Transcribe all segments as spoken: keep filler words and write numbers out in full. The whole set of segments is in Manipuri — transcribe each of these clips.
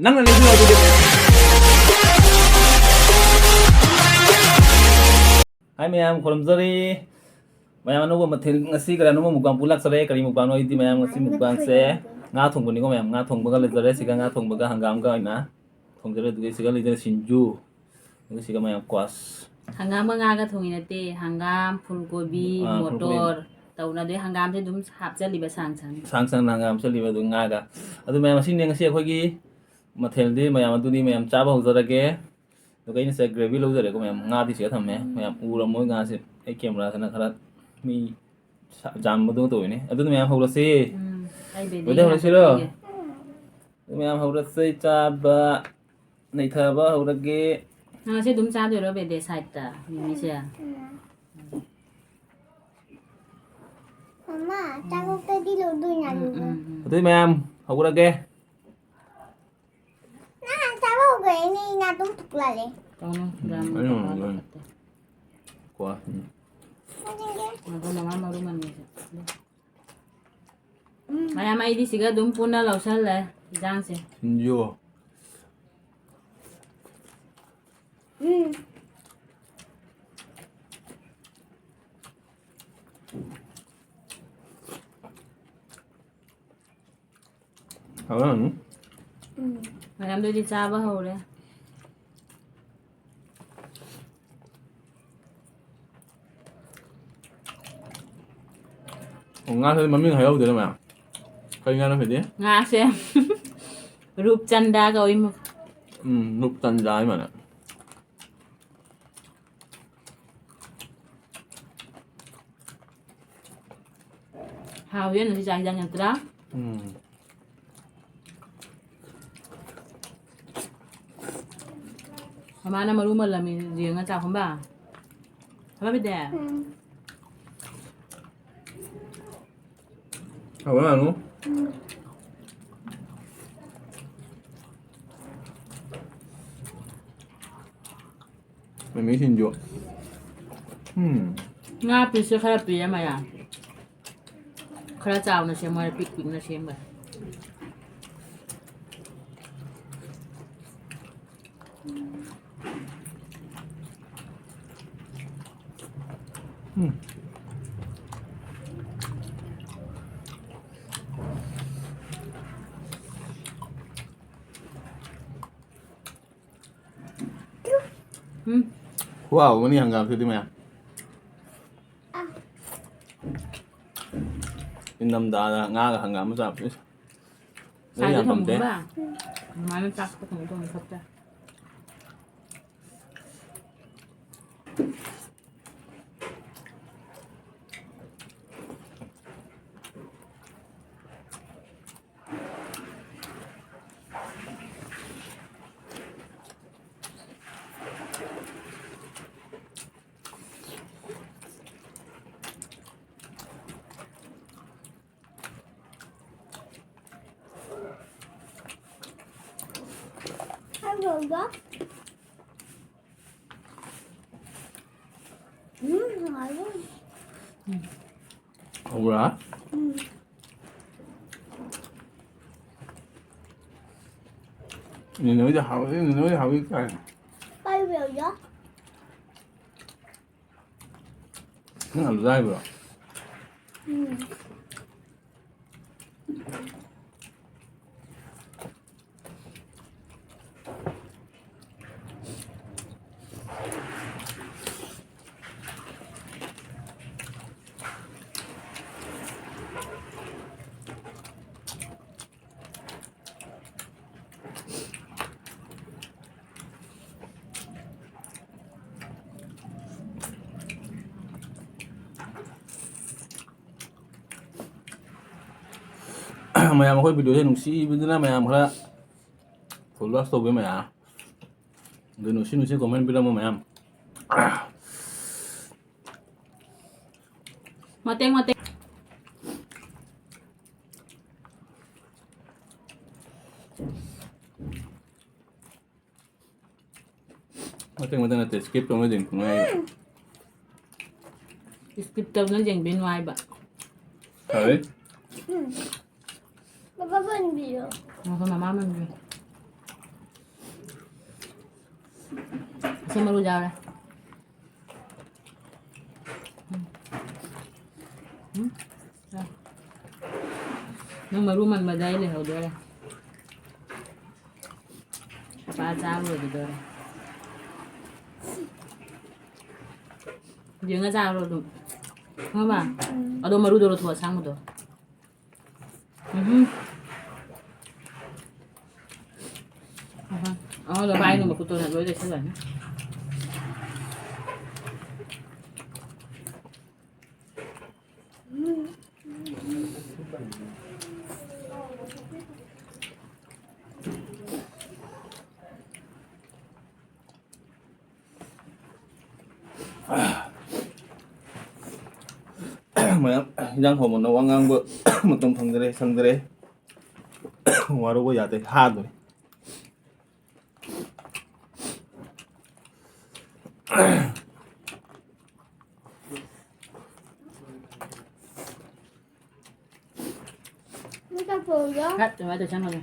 ꯅꯪꯅ ꯂꯩꯕꯤꯌꯣ ꯑꯗꯨꯗꯤ꯫ ꯍꯥꯏ ꯃꯌꯥꯝ, ꯈꯨꯔꯨꯝꯖꯔꯤ꯫ ꯃꯌꯥꯝ, ꯑꯅꯧꯕ ꯃꯊꯦꯜ, ꯉꯁꯤ ꯀꯔꯤ ꯑꯅꯧꯕ mukbang ꯄꯨ ꯂꯥꯛꯆꯔꯦ꯫ ꯀꯔꯤ mukbangꯅꯣ ꯑꯩꯗꯤ ꯃꯌꯥꯝ, ꯉꯁꯤ mukbangꯁꯦ ꯉꯥ ꯊꯣꯡꯕꯅꯤꯀꯣ ꯃꯌꯥꯝ꯫ ꯉꯥ ꯊꯣꯡꯕꯒ ꯂꯩꯖꯔꯦ꯫ ꯁꯤꯒ ꯉꯥ ꯊꯣꯡꯕꯒ ꯍꯪꯒꯥꯝꯒ ꯑꯣꯏꯅ ꯊꯣꯡꯖꯔꯦ꯫ ꯑꯗꯨꯒ ꯁꯤꯒ ꯂꯩꯖꯔꯦ ꯁꯤꯡꯖꯨ꯫ ꯑꯗꯨꯒ ꯁꯤꯒ ꯃꯌꯥꯝ ꯀ꯭ꯋꯥꯁ꯫ ꯍꯪꯒꯥꯝꯒ ꯉꯥꯒ ꯊꯣꯡꯉꯤ ꯅꯠꯇꯦ꯫ ꯍꯪꯒꯥꯝ, ꯐꯨꯜꯀꯣꯕꯤ, ꯑꯥ, ꯐꯨꯜꯀꯣꯕꯤ꯫ ꯃꯣꯇꯣꯔ ꯇꯧꯅꯗꯣꯏ꯫ ꯍꯪꯒꯥꯝꯁꯦ ꯑꯗꯨꯝ ꯍꯥꯞꯆꯜꯂꯤꯕ ꯁꯥꯡ ꯁꯥꯡꯅ꯫ ꯁꯥꯡ ꯁꯥꯡꯅ ꯍꯪꯒꯥꯝ ꯍꯥꯞꯆꯜꯂꯤꯕ, ꯑꯗꯨ ꯉꯥꯒ꯫ ꯑꯗꯨ ꯃꯌꯥꯝ, ꯑꯁꯤꯅꯦ ꯉꯁꯤ ꯑꯩꯈꯣꯏꯒꯤ ꯃꯊꯦꯜꯗꯤ ꯃꯌꯥꯝ꯫ ꯑꯗꯨꯗꯤ ꯃꯌꯥꯝ ꯆꯥꯕ ꯍꯧꯖꯔꯒꯦ꯫ ꯑꯗꯨꯒ ꯑꯩꯅ ꯁꯤꯗ gravy ꯂꯧꯖꯔꯦꯀꯣ ꯃꯌꯥꯝ꯫ ꯉꯥꯗꯤ ꯁꯤꯗ ꯊꯝꯃꯦ꯫ ꯃꯌꯥꯝ ꯎꯔꯝꯃꯣꯏ ꯉꯥꯁꯦ꯫ ꯑꯩ cameraꯁꯤꯅ ꯈꯔ ꯃꯤ ꯁꯥ-, ꯖꯥꯝꯕꯗꯧ ꯇꯧꯋꯤꯅꯦ꯫ ꯑꯗꯨꯅ ꯃꯌꯥꯝ ꯍꯧꯔꯁꯤ꯫ ꯎꯝ, ꯑꯩ ꯕꯦꯗꯤ ꯂꯣꯏꯗ ꯍꯧꯔꯁꯤꯔꯣ? ꯉꯥꯛꯇ ꯄꯤꯒꯦ꯫ ꯑꯗꯨ ꯃꯌꯥꯝ ꯍꯧꯔꯁꯤ ꯆꯥꯕ꯫ ꯅꯩꯊꯕ ꯍꯧꯔꯒꯦ꯫ ꯅꯪ ꯉꯁꯤ ꯑꯗꯨꯝ ꯆꯥꯗꯣꯏꯔꯣ ꯕꯦꯗꯦ sideꯇ ꯃꯤꯃꯤꯁꯦ? ꯎꯝ꯫ ꯃꯃꯥ, ꯆꯥꯛꯂꯣꯛꯇꯗꯤ ꯂꯧꯗꯣꯏꯅ ꯎꯝ, ꯑꯗꯨꯒ꯫ ꯎꯝ, ꯎꯝ꯫ ꯑꯗꯨꯗꯤ ꯃꯌꯥꯝ ꯍꯧꯔꯒꯦ꯫ ꯅꯪ ꯍꯥꯟꯅ ꯆꯥꯕ ꯍꯧꯈ꯭ꯔꯦꯅꯦ, ꯅꯥꯇꯣꯟ ꯐꯨꯜꯂꯦ꯫ ꯇꯧꯅꯨ, ꯎꯝ, ꯌꯥꯝ ꯑꯩꯅ ꯇꯧꯅꯨ꯫ ꯍꯧꯔꯦ꯫ ꯀꯣ, ꯎꯝ꯫ ꯅꯪ ꯆꯪꯒꯦ꯫ ꯉꯥꯏꯈꯣ, ꯃꯃꯥ ꯃꯔꯨ ꯃꯟꯒꯦꯁꯦ꯫ ꯎꯝ꯫ ꯃꯌꯥꯝ, ꯑꯩꯗꯤ ꯁꯤꯒ ꯑꯗꯨꯝ ꯄꯨꯟꯅ ꯂꯧꯁꯜꯂꯦ ꯏꯟꯖꯥꯡꯁꯦ꯫ ꯁꯤꯡꯖꯨ꯫ ꯎꯝ꯫ ꯍꯥꯎꯔꯝꯅꯤ꯫ ꯎꯝ꯫ ꯃꯌꯥꯝꯗꯨꯗꯤ ꯆꯥꯕ ꯍꯧꯔꯦ꯫ ꯑꯣ, ꯉꯥꯁꯦ ꯃꯃꯤꯡ ꯍꯥꯏꯍꯧꯗꯦꯅ ꯃꯌꯥꯝ꯫ ꯀꯔꯤ ꯉꯥꯅꯣ ꯁꯤꯗꯤ? ꯉꯥꯁꯦ ꯔꯨꯞꯆꯟꯗꯥ ꯀꯧꯏ꯫ ꯎꯝ, ꯔꯨꯞꯆꯟꯗꯥ ꯍꯥꯏ ꯃꯥꯅ꯫ ꯍꯥꯎꯋꯤ ꯌꯦꯟ ꯉꯁꯤ ꯆꯥꯛ ꯍꯤꯟꯖꯥꯡ ꯅꯠꯇ꯭ꯔꯥ? ꯎꯝ꯫ ꯃꯃꯥꯅ ꯃꯔꯨ ꯃꯜꯂꯝꯃꯤ ꯌꯦꯡꯉ ꯆꯥꯛꯈꯨꯝꯕ꯫ ꯍꯥꯏꯕ ꯕꯤꯗ꯭ꯌꯥ? ꯎꯝ꯫ ꯍꯥꯎꯕ ꯃꯥꯜꯂꯨ꯫ ꯎꯝ꯫ ꯃꯤꯃꯤ ꯁꯤꯡꯖꯨ꯫ ꯎꯝ꯫ ꯉꯥ pieceꯁꯦ ꯈꯔ ꯄꯤꯛꯑꯦ ꯃꯌꯥꯝ꯫ ꯈꯔ ꯆꯥꯎꯅ ꯁꯦꯝꯃꯣ ꯍꯥꯏꯔ ꯄꯤꯛ ꯄꯤꯛꯅ ꯁꯦꯝꯈ꯭ꯔꯦ꯫ ꯎꯝ꯫ ꯎꯝ꯫ ꯈꯨꯍꯥꯎ ꯑꯃꯅꯤ ꯍꯪꯒꯥꯝꯁꯤꯗꯤ ꯃꯌꯥꯝ꯫ ꯏꯪꯊꯝꯊꯥꯗ ꯉꯥꯒ ꯍꯪꯒꯥꯝ ꯑꯃ ꯆꯥꯕꯁꯦ꯫ ꯑꯩ ꯁꯥꯏꯗ ꯌꯥꯝ ꯄꯥꯝꯖꯩ꯫ ꯊꯝꯃꯨꯕ꯫ ꯑꯗꯨꯃꯥꯏꯅ ꯆꯥꯛꯇ ꯀꯩꯅꯣ ꯇꯧꯕꯅ ꯐꯠꯇ꯭ꯔꯥ? ꯎꯝ, ꯅꯨꯡꯉꯥꯏꯔꯦ꯫ ꯍꯧꯕ꯭ꯔꯥ? ꯎꯝ꯫ ꯅꯦꯅꯦ ꯍꯣꯏꯗꯤ ꯍꯥꯎꯋꯤ, ꯅꯦꯅꯦ ꯍꯣꯏꯗꯤ ꯍꯥꯎꯋꯤ ꯀꯥꯏꯅ꯫ ꯄꯥꯏꯕ ꯌꯥꯎꯗꯦ꯫ ꯅꯪ ꯑꯂꯨ ꯆꯥꯔꯤꯕ꯭ꯔꯣ? ꯎꯝ꯫ ꯃꯌꯥꯝ ꯑꯩꯈꯣꯏ video ꯁꯦ ꯅꯨꯡꯁꯤꯕꯗꯨꯅ ꯃꯌꯥꯝ ꯈꯔ followers ꯇꯧꯕꯤꯌꯨ ꯃꯌꯥꯝ꯫ ꯑꯗꯨ ꯅꯨꯡꯁꯤ ꯅꯨꯡꯁꯤ comment ꯄꯤꯔꯝꯃꯨ ꯃꯌꯥꯝ꯫ ꯃꯇꯦꯛ ꯃꯇꯦꯛ꯫ ꯃꯇꯦꯛ ꯃꯇꯦꯛ ꯅꯠꯇꯦ, skip ꯇꯧꯅ ꯌꯦꯡ ꯅꯨꯡꯉꯥꯏ꯫ Skip ꯇꯧꯅ ꯌꯦꯡꯕ ꯅꯨꯡꯉꯥꯏꯕ꯫ ꯐꯔꯦ꯫ ꯎꯝ꯫ ꯕꯕꯥ ꯄꯟꯕꯤꯌꯣ꯫ ꯉꯥꯏꯈꯣ, ꯃꯃꯥ ꯄꯟꯕꯤꯌꯣ꯫ ꯁꯤ ꯃꯔꯨ ꯌꯥꯎꯔꯦ꯫ ꯎꯝ? ꯅꯪ ꯃꯔꯨ ꯃꯟꯕꯗ ꯑꯩ ꯂꯩꯍꯧꯗꯣꯔꯦ꯫ ꯄꯥ ꯆꯥꯕ ꯂꯣꯏꯒꯗꯣꯔꯦ꯫ ꯌꯦꯡꯉ ꯆꯥꯔꯣ ꯑꯗꯨꯝ꯫ ꯈꯪꯉꯕ? ꯑꯗꯣ ꯃꯔꯨꯗꯣ ꯂꯧꯊꯣꯛ, ꯑꯁꯥꯡꯕꯗꯣ꯫ ꯎꯝꯍꯨꯝ꯫ ꯑꯍ꯫ ꯑꯃꯗꯣ ꯄꯥꯏꯅꯨ, ꯃꯈꯨꯠꯇꯣ ꯂꯣꯏ ꯂꯩꯁꯜꯂꯅꯤ꯫ ꯃꯌꯥꯝ ꯏꯟꯖꯥꯡ ꯍꯧꯃꯟꯗꯅ ꯋꯥ ꯉꯥꯡꯕ ꯃꯇꯝ ꯐꯪꯗꯔꯦ, ꯁꯪꯗꯔꯦ꯫ ꯋꯥꯔꯧꯕ ꯌꯥꯗꯦ, ꯍꯥꯗꯣꯔꯦ꯫ ꯃꯤ ꯆꯥꯛ ꯊꯣꯡꯉꯤꯔꯣ? ꯍꯠ, ꯑꯗꯨꯃꯥꯏꯅ ꯇꯧꯁꯟꯒꯅꯨ꯫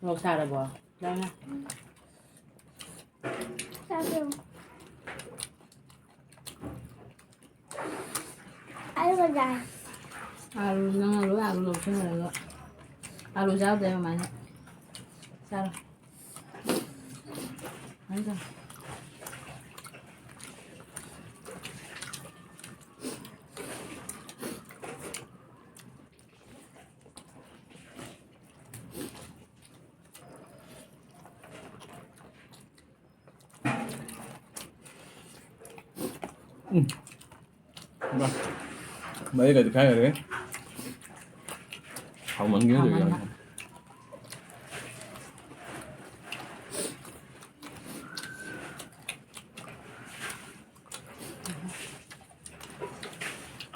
ꯃꯣꯔꯣꯛ ꯁꯥꯔꯕꯣ? ꯂꯧꯅꯦ꯫ ꯆꯥꯛ ꯊꯣꯡ-, ꯑꯩ ꯕꯖꯥꯔ꯫ ꯑꯥꯂꯨ, ꯅꯪ ꯑꯥꯂꯨ, ꯑꯥꯂꯨ ꯂꯧꯁꯤꯟꯈ꯭ꯔꯒ꯫ ꯑꯥꯂꯨ ꯆꯥꯗꯦ ꯃꯃꯥꯅ꯫ ꯆꯥꯔꯣ꯫ ꯍꯥꯏꯗ꯫ ꯎꯝ꯫ ꯃꯍꯤꯒꯗꯤ ꯈꯥꯏꯈ꯭ꯔꯦ꯫ ꯍꯥꯎꯃꯟꯈꯤꯕꯗꯨꯗꯤ ꯍꯥꯎꯃꯟꯕ꯫ ꯌꯥꯝ꯫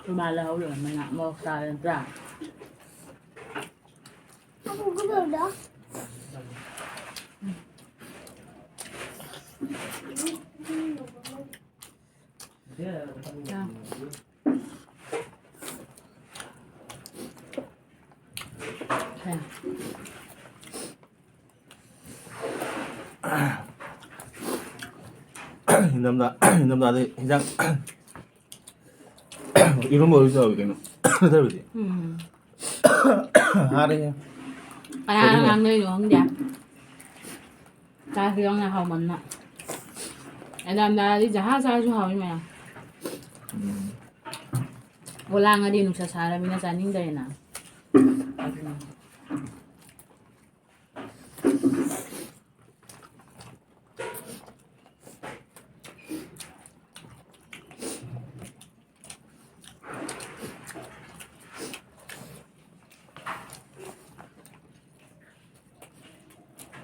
ꯊꯨꯝꯌꯥꯛ ꯂꯩꯍꯧꯔꯤꯕ ꯃꯅꯥ ꯃꯣꯔꯣꯛ ꯁꯥꯔꯦ ꯅꯠꯇ꯭ꯔꯥ? ꯏꯪꯊꯝꯊꯥ, ꯏꯪꯊꯝꯊꯥꯗꯤ ꯍꯤꯟꯖꯥꯡ ꯏꯔꯣꯝꯕ ꯑꯣꯏꯔꯁꯨ ꯌꯥꯎꯏ ꯀꯩꯅꯣ꯫ ꯅꯠꯇ꯭ꯔꯕꯗꯤ? ꯎꯝ꯫ ꯍꯥꯔꯦ꯫ ꯀꯅꯥꯅ ꯀꯩꯅꯣ? ꯉꯥꯡꯅꯩꯅꯣ ꯈꯪꯗꯦ꯫ ꯆꯥꯛꯁꯨ ꯌꯥꯝꯅ ꯍꯥꯎꯃꯟꯅ꯫ ꯑꯦ, ꯅꯝꯗꯥꯗꯤ ꯖꯍꯥ ꯆꯥꯔꯁꯨ ꯍꯥꯎꯏ ꯃꯌꯥꯝ꯫ ꯎꯝ꯫ ꯑꯣ, ꯂꯥꯡꯉꯗꯤ ꯅꯨꯡꯁꯥ ꯁꯥꯔꯕꯅꯤꯅ ꯆꯥꯅꯤꯡꯗ꯭ꯔꯦꯅ꯫ ꯑꯗꯨꯅ꯫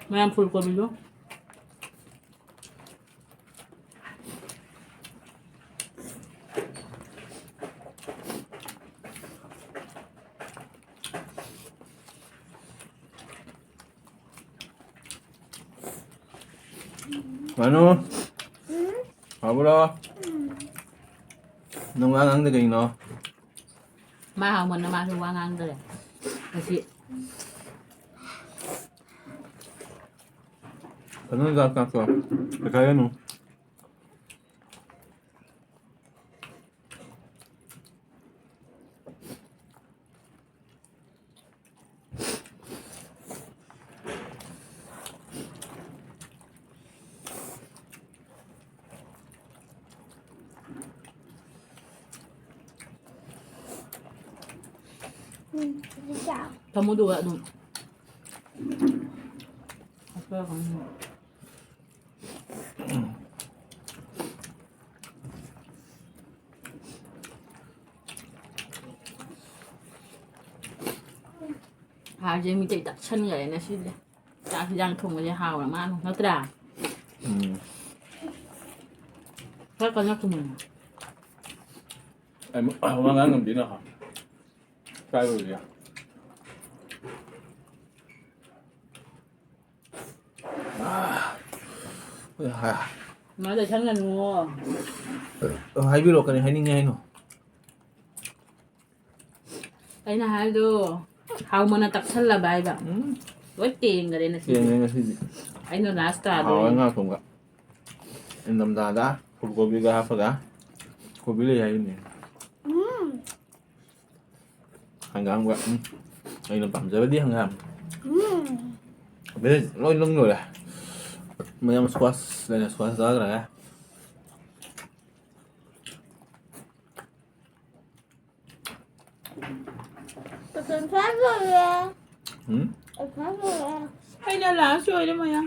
ꯃꯌꯥꯝ ꯐꯨꯜ ꯀꯣꯕꯤꯗꯣ꯫ ꯃꯥꯅꯨ꯫ ꯍꯥꯎꯕ꯭ꯔꯣ? ꯅꯪ ꯋꯥ ꯉꯥꯡꯗ ꯀꯩꯅꯣ? ꯃꯥ ꯍꯥꯎꯃꯟꯅ ꯃꯥꯁꯨ ꯋꯥ ꯉꯥꯡꯗ꯭ꯔꯦ ꯉꯁꯤ꯫ ꯐꯖꯅ ꯆꯥꯛ ꯆꯥꯊꯣꯛꯑꯣ꯫ ꯄꯩꯈꯥ ꯌꯦꯡꯉꯨ꯫ ꯊꯝꯃꯨꯗꯨꯒ ꯑꯗꯨꯝ꯫ ꯍꯥꯔꯁꯦ ꯃꯤꯇꯩ ꯇꯛꯁꯟꯈ꯭ꯔꯦ ꯉꯁꯤꯗꯤ꯫ ꯆꯥꯛ ꯍꯤꯟꯖꯥꯡ ꯊꯣꯡꯕꯁꯦ ꯍꯥꯎꯔ ꯃꯥꯜꯂꯦ, ꯅꯠꯇ꯭ꯔꯥ? ꯎꯝ꯫ ꯈꯔ ꯀꯟꯅ ꯊꯣꯡꯉꯣ꯫ ꯑꯩ ꯋꯥ ꯉꯥꯡ ꯉꯝꯗꯦꯅ ꯍꯥ꯫ ꯀꯥꯏ ꯑꯣꯏꯒꯦ? ꯑꯥ꯫ ꯍꯥ꯫ ꯃꯥꯗ ꯁꯪꯒꯅꯨꯋꯣ꯫ ꯍꯥꯏꯕꯤꯔꯣ, ꯀꯔꯤ ꯍꯥꯏꯅꯤꯡꯉꯦ ꯍꯥꯏꯅꯣ? ꯑꯩꯅ ꯍꯥꯏꯗꯣ ꯍꯥꯎꯃꯟꯅ ꯇꯛꯁꯜꯂꯕ ꯍꯥꯏꯕ꯫ ꯎꯝ꯫ ꯂꯣꯏ ꯇꯦꯡꯈꯔꯦ ꯉꯁꯤꯗꯤ꯫ ꯇꯦꯡꯉꯦ ꯉꯁꯤꯗꯤ꯫ ꯑꯩꯅ ꯂꯥꯁ ꯇꯥꯗꯣꯔꯦ꯫ ꯍꯥꯎꯋꯦ ꯉꯥ ꯊꯣꯡꯕ꯫ ꯏꯪꯊꯝꯊꯥꯗ ꯐꯨꯜ ꯀꯣꯕꯤꯒ ꯍꯥꯞꯄꯒ꯫ ꯀꯣꯕꯤ ꯂꯩ ꯍꯥꯏꯔꯤꯅꯦ꯫ ꯎꯝ, ꯍꯪꯒꯥꯝꯒ꯫ ꯎꯝ꯫ ꯑꯩꯅ ꯄꯥꯝꯖꯕꯗꯤ ꯍꯪꯒꯥꯝ꯫ ꯎꯝ꯫ ꯚꯦꯖ ꯂꯣꯏ ꯂꯨꯝ ꯂꯣꯏꯔꯦ꯫ ꯃꯌꯥꯝ ꯁ꯭ꯀ꯭ꯋꯥꯁ ꯂꯩꯔꯦ, ꯁ꯭ꯀ꯭ꯋꯥꯁ ꯆꯥꯈ꯭ꯔꯦ꯫ ꯄꯦꯄꯔ ꯐ꯭ꯔꯥꯏ ꯂꯣꯏꯔꯦ꯫ ꯎꯝ? ꯄꯦꯄꯔ ꯐ꯭ꯔꯥꯏ ꯂꯣꯏꯔꯦ꯫ ꯑꯩꯅ ꯂꯥꯁ ꯑꯣꯏꯔꯦ ꯃꯌꯥꯝ꯫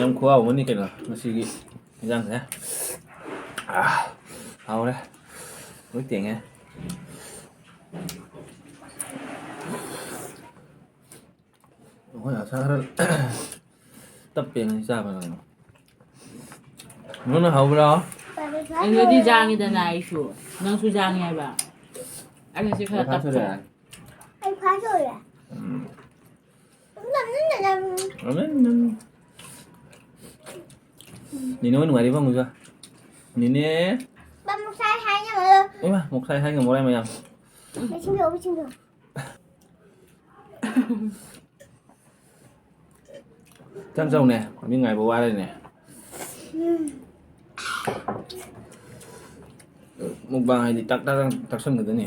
ꯌꯥꯝ ꯈꯨꯍꯥꯎ ꯑꯃꯅꯤ ꯀꯩꯅꯣ ꯉꯁꯤꯒꯤ ꯏꯟꯖꯥꯡꯁꯦ꯫ ꯑꯥ, ꯍꯥꯎꯔꯦ꯫ ꯂꯣꯏ ꯇꯦꯡꯉꯦ꯫ ꯑꯩꯈꯣꯏ ꯑꯁꯥ ꯈꯔ ꯇꯞꯄꯦ ꯉꯁꯤ ꯆꯥꯕ ꯀꯩꯅꯣ꯫ ꯅꯪꯅ ꯍꯧꯕ꯭ꯔꯣ? ꯑꯩꯉꯣꯟꯗꯤ ꯖꯥꯡꯉꯤꯗꯅ ꯑꯩꯁꯨ꯫ ꯅꯪꯁꯨ ꯖꯥꯡꯉꯦ ꯍꯥꯏꯕ꯫ ꯑꯩꯅ ꯁꯤ ꯈꯔ ꯇꯞꯄꯦ꯫ ꯑꯩ ꯐꯥꯁ ꯑꯣꯏꯔꯦ꯫ ꯎꯝ꯫ ꯅꯤꯅꯦ ꯍꯣꯏ ꯅꯨꯡꯉꯥꯏꯔꯤꯕꯣ ꯍꯪꯉꯨꯆꯣ꯫ ꯅꯤꯅꯦ꯫ ꯕꯥ ꯃꯣꯛꯁꯥꯏ ꯍꯥꯏ ꯉꯝꯃꯔꯣꯏ꯫ ꯏꯃꯥ, ꯃꯣꯛꯁꯥꯏ ꯍꯥꯏ ꯉꯝꯃꯔꯣꯏ ꯃꯌꯥꯝ꯫ ꯃꯦꯆꯤꯟꯗꯣ, ꯃꯦꯆꯤꯟꯗꯣ꯫ ꯆꯪ ꯆꯧꯅꯦ, ꯃꯤ ꯉꯥꯏꯕ ꯋꯥꯔꯦꯅꯦ꯫ ꯎꯝ꯫ ꯃꯨꯛꯕꯥꯡ ꯍꯥꯏꯗꯤ ꯇꯛ ꯇꯛ ꯇꯛꯁꯟꯒꯗꯣꯏꯅꯤ꯫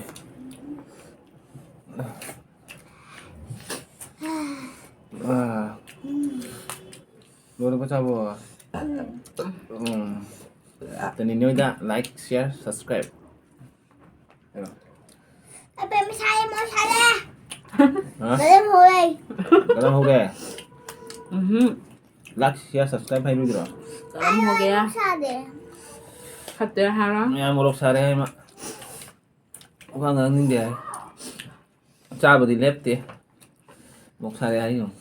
ꯑꯥ꯫ ꯂꯣꯏꯔꯕ ꯆꯥꯕ? ꯎꯝ꯫ ꯎꯝ꯫ ꯑꯗꯨꯅꯤ ꯅꯣꯏꯗ like, share, subscribe꯫ ꯑꯩ ꯃꯁꯥꯏ ꯃꯣꯏ ꯁꯥꯂꯦ꯫ ꯍꯥ? ꯀꯔꯝ ꯍꯧꯔꯦ? ꯀꯔꯝ ꯍꯧꯔꯦ? ꯎꯝꯍꯨꯝ꯫ Like, share, subscribe ꯍꯥꯏꯔꯨꯗ꯭ꯔꯣ? ꯀꯔꯝ ꯍꯧꯒꯦ? ꯑꯩ ꯁꯥꯗꯦ꯫ ꯐꯠꯇꯦ ꯍꯥꯏꯔꯣ? ꯃꯌꯥꯝ ꯃꯣꯔꯣꯛ ꯁꯥꯔꯦ ꯍꯥꯏ ꯃꯥ꯫ ꯋꯥ ꯉꯥꯡꯅꯤꯡꯗꯦ ꯍꯥꯏ꯫ ꯆꯥꯕꯗꯤ ꯂꯦꯞꯇꯦ꯫ ꯃꯣꯛ ꯁꯥꯔꯦ ꯍꯥꯏ ꯌꯦꯡꯉꯨ꯫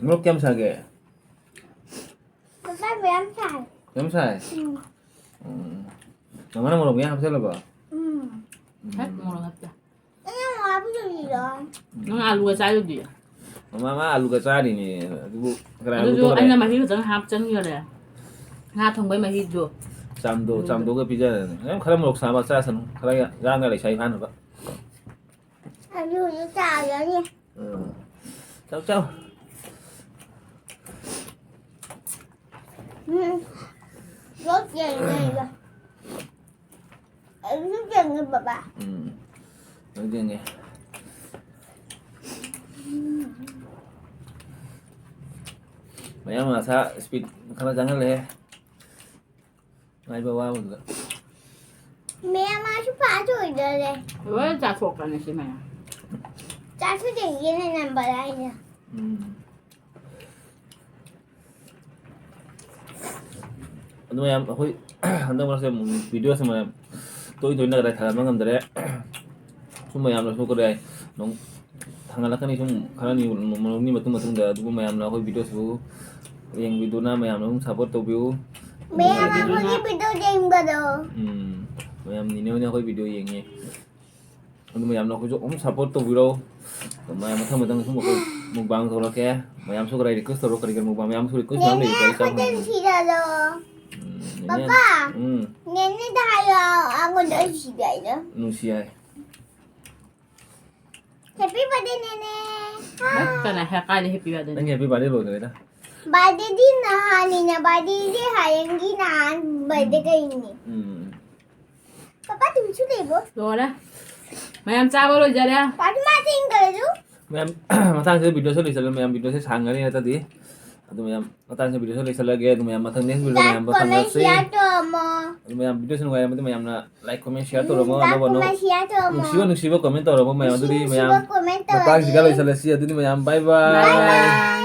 ꯃꯣꯔꯣꯛ ꯀꯌꯥꯝ ꯁꯥꯒꯦ? ꯉꯁꯥꯏ ꯃꯌꯥꯝ ꯁꯥꯏ꯫ ꯃꯌꯥꯝ ꯁꯥꯏ? ꯎꯝ꯫ ꯎꯝ꯫ ꯃꯃꯥꯅ ꯃꯣꯔꯣꯛ ꯃꯌꯥꯝ ꯍꯥꯞꯆꯜꯂꯕꯣ? ꯎꯝ꯫ ꯎꯝ꯫ ꯍꯦꯛ ꯃꯣꯔꯣꯛ ꯍꯥꯞꯇꯦ꯫ ꯑꯩꯅ ꯃꯣꯔꯣꯛ ꯍꯥꯞꯄꯤꯗꯨꯗꯤꯗꯣ꯫ ꯅꯪ ꯑꯂꯨꯒ ꯆꯥꯏꯗꯨꯗꯤ꯫ ꯃꯃꯥ, ꯃꯥ ꯑꯂꯨꯒ ꯆꯥꯔꯤꯅꯦ꯫ ꯑꯗꯨꯕꯨ ꯀꯅꯥ ꯑꯂꯨ ꯑꯗꯨꯁꯨ ꯇꯣꯠꯈ꯭ꯔꯦ? ꯑꯩꯅ ꯃꯍꯤ ꯈꯛꯇꯪ ꯍꯥꯞꯆꯟꯈꯔꯦ꯫ ꯉꯥ ꯊꯣꯡꯕꯩ ꯃꯍꯤꯗꯣ꯫ ꯆꯥꯝꯗꯣ ꯆꯥꯝꯗꯣꯛꯑꯒ ꯄꯤꯖꯔꯅꯤ꯫ ꯅꯪ ꯈꯔ ꯃꯣꯔꯣꯛ ꯁꯥꯕ ꯆꯥꯁꯅꯨ, ꯈꯔ ꯌꯥꯡꯅ ꯂꯩꯁꯥꯕꯤ ꯐꯥꯅꯕ꯫ ꯑꯗꯨꯁꯨ ꯆꯥꯔꯅꯤ꯫ ꯎꯝ꯫ ꯆꯥꯎ ꯆꯥꯎ꯫ ꯎꯝ꯫ ꯂꯣꯏ ꯌꯦꯡꯉꯦ꯫ ꯑꯩꯁꯨ ꯌꯦꯡꯉꯦ ꯕꯕꯥ꯫ ꯎꯝ꯫ ꯂꯣꯏ ꯌꯦꯡꯉꯦ꯫ ꯃꯌꯥꯝ ꯃꯁꯥ ꯏꯁꯄꯤꯠ ꯈꯔ ꯆꯪꯍꯜꯂꯦ꯫ ꯉꯥꯏꯕ ꯋꯥꯕꯗꯨꯗ꯫ ꯃꯌꯥꯝ ꯃꯥꯁꯨ ꯄꯥꯁ ꯑꯣꯏꯗꯣꯔꯦ꯫ ꯂꯣꯏ ꯆꯥꯊꯣꯛꯄꯅꯦ ꯁꯤ ꯃꯌꯥꯝ꯫ ꯆꯥꯁꯨ ꯆꯦꯡꯒꯤꯅ ꯅꯝꯕꯔ ꯍꯥꯏꯅ꯫ ꯎꯝ꯫ ꯑꯗꯨ ꯃꯌꯥꯝ ꯑꯩꯈꯣꯏ ꯍꯟꯗꯛ ꯃꯔꯛꯁꯦ ꯚꯤꯗꯤꯑꯣꯁꯦ ꯃꯌꯥꯝ ꯇꯣꯏ ꯇꯣꯏꯅ ꯀꯗꯥꯏ ꯊꯥꯒꯠꯄ ꯉꯝꯗꯔꯦ꯫ ꯁꯨꯝ ꯃꯌꯥꯝꯅꯁꯨ ꯀꯗꯥꯏ ꯅꯣꯡ ꯊꯥꯡꯒꯠꯂꯛꯀꯅꯤ, ꯁꯨꯝ ꯈꯔꯅꯤ ꯅꯣꯡꯃ ꯅꯣꯡꯅꯤ ꯃꯇꯨꯡ ꯃꯇꯨꯡꯗ꯫ ꯑꯗꯨꯕꯨ ꯃꯌꯥꯝꯅ ꯑꯩꯈꯣꯏ ꯚꯤꯗꯤꯑꯣꯁꯤꯕꯨ ꯌꯦꯡꯕꯤꯗꯨꯅ ꯃꯌꯥꯝꯅ ꯑꯗꯨꯝ ꯁꯞꯄꯣꯔꯠ ꯇꯧꯕꯤꯌꯨ꯫ ꯃꯌꯥꯝ ꯑꯩꯈꯣꯏꯒꯤ ꯚꯤꯗꯤꯑꯣ ꯌꯦꯡꯕꯗꯣ꯫ ꯎꯝ, ꯃꯌꯥꯝ ꯅꯤꯅꯦ ꯍꯣꯏꯅ ꯑꯩꯈꯣꯏ ꯚꯤꯗꯤꯑꯣ ꯌꯦꯡꯉꯤ꯫ ꯑꯗꯨ ꯃꯌꯥꯝꯅ ꯑꯩꯈꯣꯏꯁꯨ ꯑꯗꯨꯝ ꯁꯞꯄꯣꯔꯠ ꯇꯧꯕꯤꯔꯣ꯫ ꯃꯌꯥꯝ ꯃꯊꯪ ꯃꯊꯪ ꯁꯨꯝ ꯑꯩꯈꯣꯏ ꯃꯨꯛꯕꯥꯡ ꯊꯣꯛꯂꯛꯀꯦ꯫ ꯃꯌꯥꯝꯁꯨ ꯈꯔ ꯔꯤꯀ꯭ꯋꯦꯁ ꯇꯧꯔꯣ, ꯀꯔꯤ ꯀꯔꯤ ꯃꯨꯛꯕꯥꯡ ꯃꯌꯥꯝꯁꯨ ꯔꯤꯀ꯭ꯋꯦꯁ ꯃꯌꯥꯝ ꯅꯦꯅꯦ ꯂꯩ, ꯀꯔꯤ ꯆꯥꯕ ꯑꯩꯈꯣꯏꯗ ꯐꯪꯗꯦ꯫ ꯅꯨꯡꯁꯤꯔꯗꯣ꯫ ꯎꯝ, ꯅꯦꯅꯦ꯫ ꯄꯄꯥ꯫ ꯎꯝ꯫ ꯅꯦꯅꯦꯗ ꯍꯥꯏꯌꯣ, ꯑꯩꯉꯣꯟꯗ ꯅꯨꯡꯁꯤꯗꯦ ꯍꯥꯏꯅ꯫ ꯅꯨꯡꯁꯤ ꯍꯥꯏ꯫ Happy birthday, ꯅꯦꯅꯦ꯫ ꯅꯪ ꯀꯅꯥ ꯍꯦꯛ ꯀꯥꯏꯗ happy birthday? ꯅꯪꯒꯤ happy birthday ꯂꯣꯏꯈ꯭ꯔꯦꯗ꯫ Birthdayꯗꯤ ꯅꯍꯥꯟꯅꯤꯅ, birthdayꯗꯤ ꯍꯌꯦꯡꯒꯤ ꯅꯍꯥꯟ birthday ꯀꯩꯅꯤ꯫ ꯎꯝ꯫ ꯄꯄꯥ, ꯇꯨꯃꯤꯁꯨ ꯂꯩꯕꯣ? ꯂꯣꯏꯔꯦ꯫ ꯃꯌꯥꯝ ꯆꯥꯕ ꯂꯣꯏꯖꯔꯦ꯫ ꯄꯥꯗꯤ ꯃꯥ ꯆꯦꯟꯈ꯭ꯔꯁꯨ꯫ ꯃꯌꯥꯝ, ꯃꯇꯥꯡꯁꯤꯗ ꯚꯤꯗꯤꯑꯣꯁꯦ ꯂꯣꯏꯁꯤꯜꯂꯦ꯫ ꯃꯌꯥꯝ, ꯚꯤꯗꯤꯑꯣꯁꯦ ꯁꯥꯡꯉꯅꯤ ꯅꯠꯇ꯭ꯔꯗꯤ꯫ ꯑꯗꯨ ꯃꯌꯥꯝ, ꯃꯇꯥꯡꯁꯤꯗ ꯚꯤꯗꯤꯑꯣꯁꯦ ꯂꯣꯏꯁꯤꯜꯂꯒꯦ꯫ ꯑꯗꯨ ꯃꯌꯥꯝ ꯃꯊꯪ next videoꯗ ꯃꯌꯥꯝ ꯄꯨꯟꯅ ꯊꯦꯡꯅꯁꯤ꯫ Share ꯇꯧꯔꯝꯃꯣ꯫ ꯑꯗꯨ ꯃꯌꯥꯝ, ꯚꯤꯗꯤꯑꯣꯁꯦ ꯅꯨꯡꯉꯥꯏꯔꯝꯃꯗꯤ ꯃꯌꯥꯝꯅ like, comment, share ꯇꯧꯔꯝꯃꯣ꯫ Like, ꯑꯅꯧꯕ, ꯑꯅꯧꯕ꯫ Comment, share ꯇꯧꯔꯝꯃꯣ꯫ ꯅꯨꯡꯁꯤꯕ, ꯅꯨꯡꯁꯤꯕ comment ꯇꯧꯔꯝꯃꯣ ꯃꯌꯥꯝ꯫ ꯅꯨꯡꯁꯤ, ꯑꯗꯨꯗꯤ ꯅꯨꯡꯁꯤꯕ ꯃꯌꯥꯝ comment ꯃꯇꯥꯡꯁꯤꯗ ꯇꯧꯔꯗꯤ꯫ ꯂꯣꯏꯁꯤꯜꯂꯁꯤ꯫ ꯑꯗꯨꯗꯤ ꯃꯌꯥꯝ bye bye꯫ Bye bye꯫